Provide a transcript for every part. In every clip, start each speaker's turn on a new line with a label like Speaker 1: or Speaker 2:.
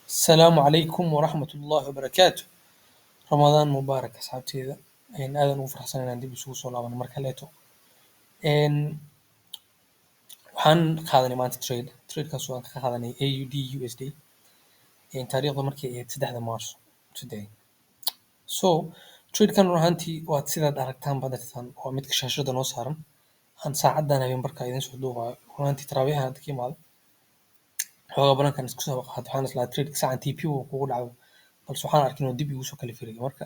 Speaker 1: Asalaamu calaykum waraxmatullaahi wabarakaatu. Ramadaan mubaarak, asxaabteyda. Aadan ugu faraxsan inaan dib isugu soo laabano mar kaleeto. Waxaan qaadanay maanta trade. Tradekaas oo aan ka qaadanay AUD USD. Taariikhdu markay ahayd 3-da Maarso today. So tradekan run ahaantii waad sidaad aragtaan badartan, waa midka shaashada noo saaran. Aan saacadan habeen barkaa idin soo duubayo. Run ahaantii taraawiixan hadda ka imaaday. Xoogaa balankan isku soo qaatay, waxaan islahaa trade saacan TP uu kugu dhacdo, balse waxaan arkay inuu dib igu soo kala firiyay. Marka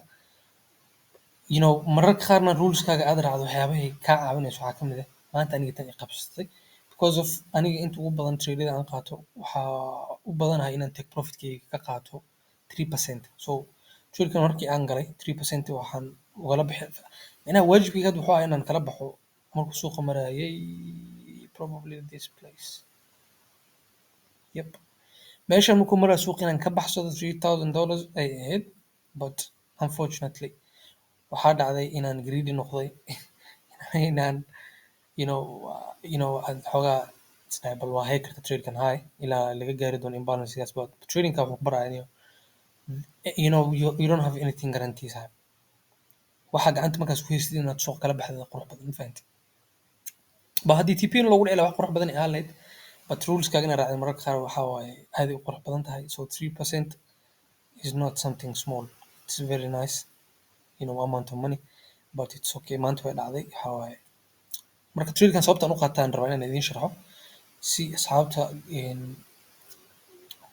Speaker 1: mararka qaarna ruleskaaga aad raacdo waxyaabahay kaa caawinayso waxaa ka mid ah maanta aniga tan i qabsatay, because of aniga inta ugu badan tradeada aan qaato waxaa u badanahay inaan take profitkayga ka qaato 3%. So tradekan markii aan galay 3% waxaan ugala bixi, micnaha waajibkayga hadda wuxuu ahaa inaan kala baxo markuu suuqa marayay probably this place. Yep, meeshan markuu maraya suuqa inaan ka baxsado $3000 ay ahayd, but unfortunately waxaa dhacday inaan greedy noqday, inaan aad xoogaa isdhahay bal waa hay karta tradekan high ilaa laga gaari doono imbalancegaas. But tradingka wuxuu ku baraya you don't have anything guarantees. Saaxiib, waxaa gacanta markaas ku haysid inaad suuqa kala baxdo qurux badan, ma fahanti? Ba haddii TP loogu dhici lahaa wax qurux badan ay ahaan lahayd, but ruleskaaga inaad raacdo mararka qaar waxaa waaye aad ay u qurux badan tahay. So 3% is not something small, it's very nice amount of money, but it's okay, maanta way dhacday. Waxaa waaye marka tradekan sababta aan u qaataan rabaa inaan idiin sharxo si asxaabta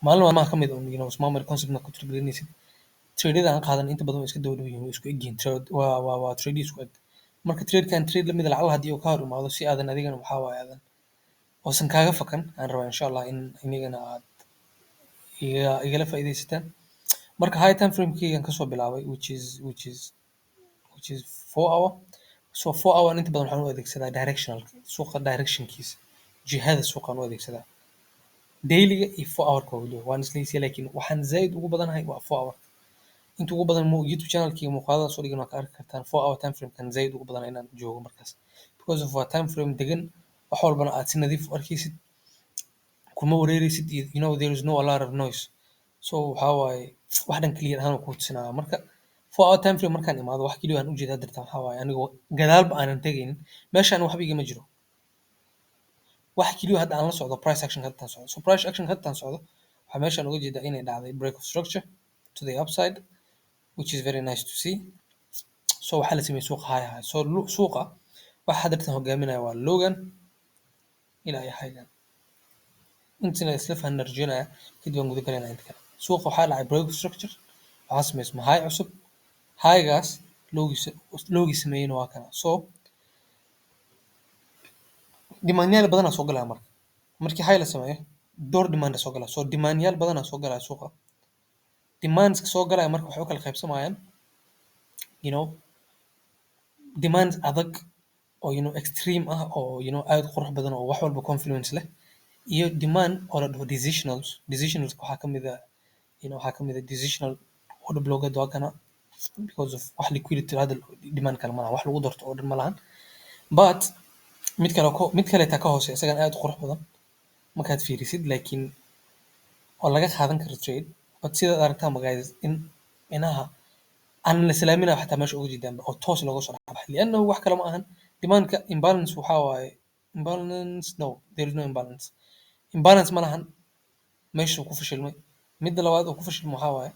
Speaker 1: maalin maalmaha ka mid un smart money concept markaad ku tixgelinaysid. Tradeada aan qaadan inta badan way iska daba dhow yihiin, way isku eg yihiin, trade waa trade isku eg. Marka tradekan trade lamid ah lacala haddii uu ka hor imaado, si aadan adigana waxaa waaye aadan oosan kaaga fakan, aan rabaa insha Allah in inigana aad igala faa'iidaysataan. Marka high time framekeygan kasoo bilaabay, which is 4 hour. So 4 hour inta badan waxaan u adeegsadaa directional suuqa, directionkiisa, jihada suuqaan u adeegsadaa. Dailyga iyo 4 hourka weliba waan islaysiya, laakiin waxaan zaid ugu badanahay waa 4 hour. Inta ugu badan YouTube channelkeyga muuqaalada soo dhigan waa ka arki kartaan. 4 hour time framekan zaid ugu badan inaan joogo markaas, because of waa time frame degan, wax walbana aad si nadiif u arkaysid, kuma wareereysid, there is no a lot of noise. So waxaa waaye wax dhan clear ahaan kuu tusinaya. Marka 4 hour time frame markaan imaado, wax keliya aan ujeedaa dirta waxaa waaye anigoo gadaalba aanan tegaynin, meeshaan waxba igama jiro. Wax keliya hadda aan la socdo price action hadda socdo. So price action hadda socdo, waxaa meeshaan uga jeedaa inay dhacday break of structure to the upside, which is very nice to see. So waxaa la sameeyey suuqa high high. So suuqa waxa hadda hogaaminaya waa lowgan ilaa iyo highgan. Intina isla fahanna rajeynaya, kadib waan guda galaynaa inta kale. Suuqa waxaa dhacay break of structure, waxaa sameysma high cusub, highgaas lowgiisa lowgii sameeyeyna waa kana. So demandyaal badanaa soo galaya. Marka markii high la sameeyo, dhowr demand soo galaya. So demandyaal badanaa soo galaya suuqa. Demandska soo galaya marka waxay u kala qaybsamayaan demands adag oo extreme ah oo aad u qurux badan oo wax walba confluence leh, iyo demand oo la dhaho decisionals. Decisionals waxaa kamid ah decisional order block waa kana, because of wax liquidity hadda demand kale malahan, wax lagu darto oo dhan malahan. But mid kale mid kaleeta ka hooseeya, isagan aad u qurux badan markaad fiirisid, laakiin oo laga qaadan karo trade. But sidaad aragtaan, guys, in inaha aan la salaaminayo xataa meesha uga jeedaan oo toos looga soo dhex baxay, liannahu wax kale ma ahan, demandka imbalance waxaa waaye imbalance. No, there is no imbalance, imbalance ma lahan. Meeshuu ku fashilmay, midda labaad oo ku fashilmay waxaa waaye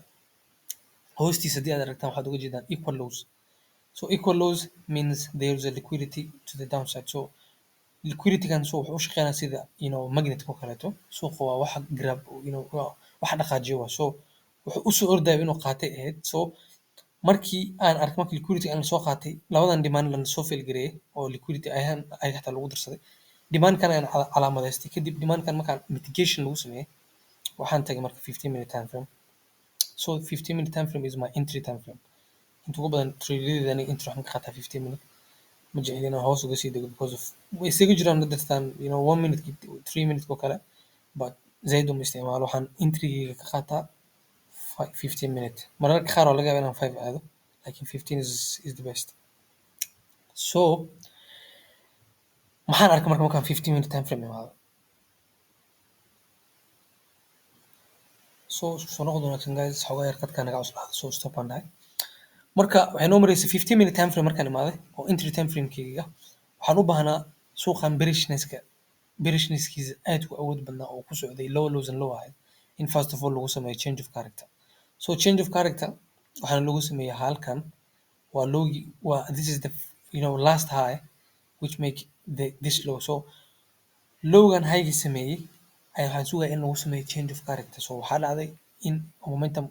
Speaker 1: hoostiisa haddii aad aragtaan, waxaad uga jeedaan equal lows. So equal lows means there is a liquidity to the downside. So liquidity-gan so wuxuu u shaqeynaya sida magnet oo kaleeto. Suuqa waa waxa grab, waa waxa dhaqaajiyo waa. So wuxuu usoo ordaya inuu qaatay ahayd. So markii aan arkay markii liquidity aan soo qaatay, labadan demand la soo fail gareeyay oo liquidity ahaan ay xataa lagu darsaday, demandkan ayaan calaamadaystay. Kadib demandkan markaan mitigation lagu sameeyay, waxaan tagay marka 15 minute time frame. So 15 minute time frame is my entry time frame. Inta ugu badan tradeadeeda aniga entry waxaan ka qaataa 15 minute. Ma jecli inaan hoos uga sii dego, because of way isaga jiraan dadtan 1 minute, 3 minute oo kale, but zaid uma isticmaalo. Waxaan entrygayga ka qaataa 15 minute. Mararka qaar waa laga yaabaa inaan 5 aado, laakiin 15 is the best. So maxaan arkay marka markaan 15 minute time frame imaado? So soo noqod wanaagsan, guys. Xoogaa yar qadkaa naga cuslaaday, so stop aan dhahay. Marka waxay noo maraysay 15 minute time frame. Markaan imaaday oo entry time framekeyga, waxaan u baahnaa suuqan bearishness-ka, bearishness-kiisa aad ku awood badnaa oo ku socday low lows and low ahayd, in first of all lagu sameeyo change of character. So change of character waxaana lagu sameeyay halkan, waa lowgi, waa this is the last high which make the this low. So lowgan highgi sameeyey ayaa waxaan sugaya in lagu sameeyo change of character. So waxaa dhacday in momentum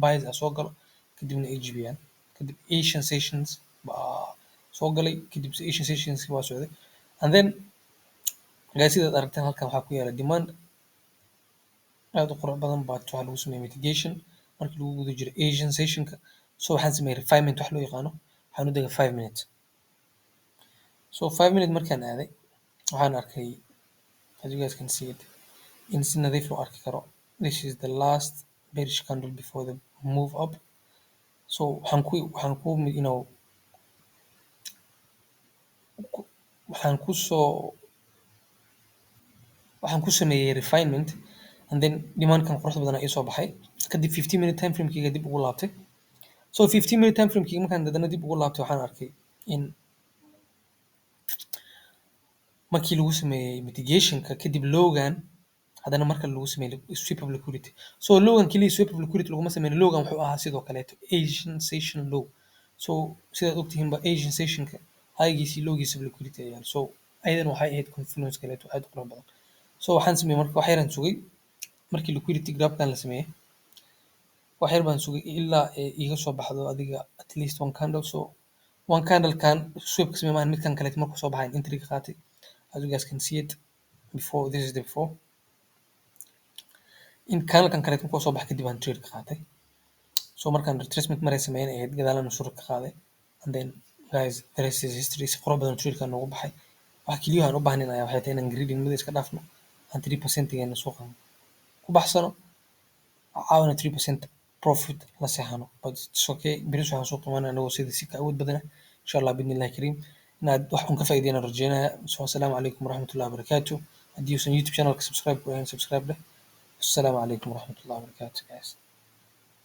Speaker 1: buys ah soo galo, kadibna ay jibiyaan. Kadib Asian sessions baa soo galay, kadib Asian sessions waa socday. And then, guys, sidaad aragtaan, halkan waxaa ku yaala demand aad u qurux badan, but waxaa lagu sameeyey mitigation markii lagu guda jiro Asian sessionka. So waxaan sameeyey refinement wax loo yaqaano. Waxaan u degay 5 minutes. So 5 minute markaan aaday, waxaan arkay, as you guys can see it, in si nadiif loo arki karo, this is the last bearish candle before the move up. So waxaan ku you know waxaan ku soo waxaan ku sameeyey refinement, and then demandkan quruxda badan ii soo baxay. Kadib 15 minute time framekeyga dib ugu laabtay. So 15 minute time framekeyga markaan haddana dib ugu laabtay, waxaan arkay in markii lagu sameeyey mitigationka kadib, lowgan haddana marka lagu sameeyey sweep of liquidity. So lowgan keliya sweep of liquidity laguma sameyn, lowgan wuxuu ahaa sidoo kaleeto Asian session low. So sidaad ogtihiinba, Asian sessionka highgiisa iyo lowgiisa liquidity ayaa. So ayadana waxay ahayd confluence kaleeto aad u qurux badan. So waxaan sameeyey marka, wax yaraan sugay markii liquidity grabkan la sameeyey. Wax yar baan sugay ilaa ay iga soo baxdo adiga at least one candle. So one candle kan sweep ka sameey maahan, midkan kaleeto markuu soo baxay entry ka qaatay. As you guys can see it before, this is the before. In candlekan kaleeto markuu soo baxay kadib aan trade ka qaatay. So markaan retracement maray sameyn ahayd, gadaalana surur ka qaaday, and then, guys, the rest is history. Si qurux badan trade-kan noogu baxay. Waxa keliya aan u baahnayn ayaa waxay tahay inaan greedinimada iska dhaafno, aan 3%-geena suuqan ku baxsano, caawina 3% profit la seexano. But it's okay, beris waxaan soo qiimaynaa anagoo sida si ka awood badan ah, insha Allah biidnillahi kariim. Inaad wax un ka faa'iideen aan rajeynaya. So assalaamu calaykum waraxmatullahi wabarakaatu. Haddii uusan YouTube channelka subscribe ku ahayn, subscribe leh. Assalaamu calaykum waraxmatullahi wabarakaatu, guys.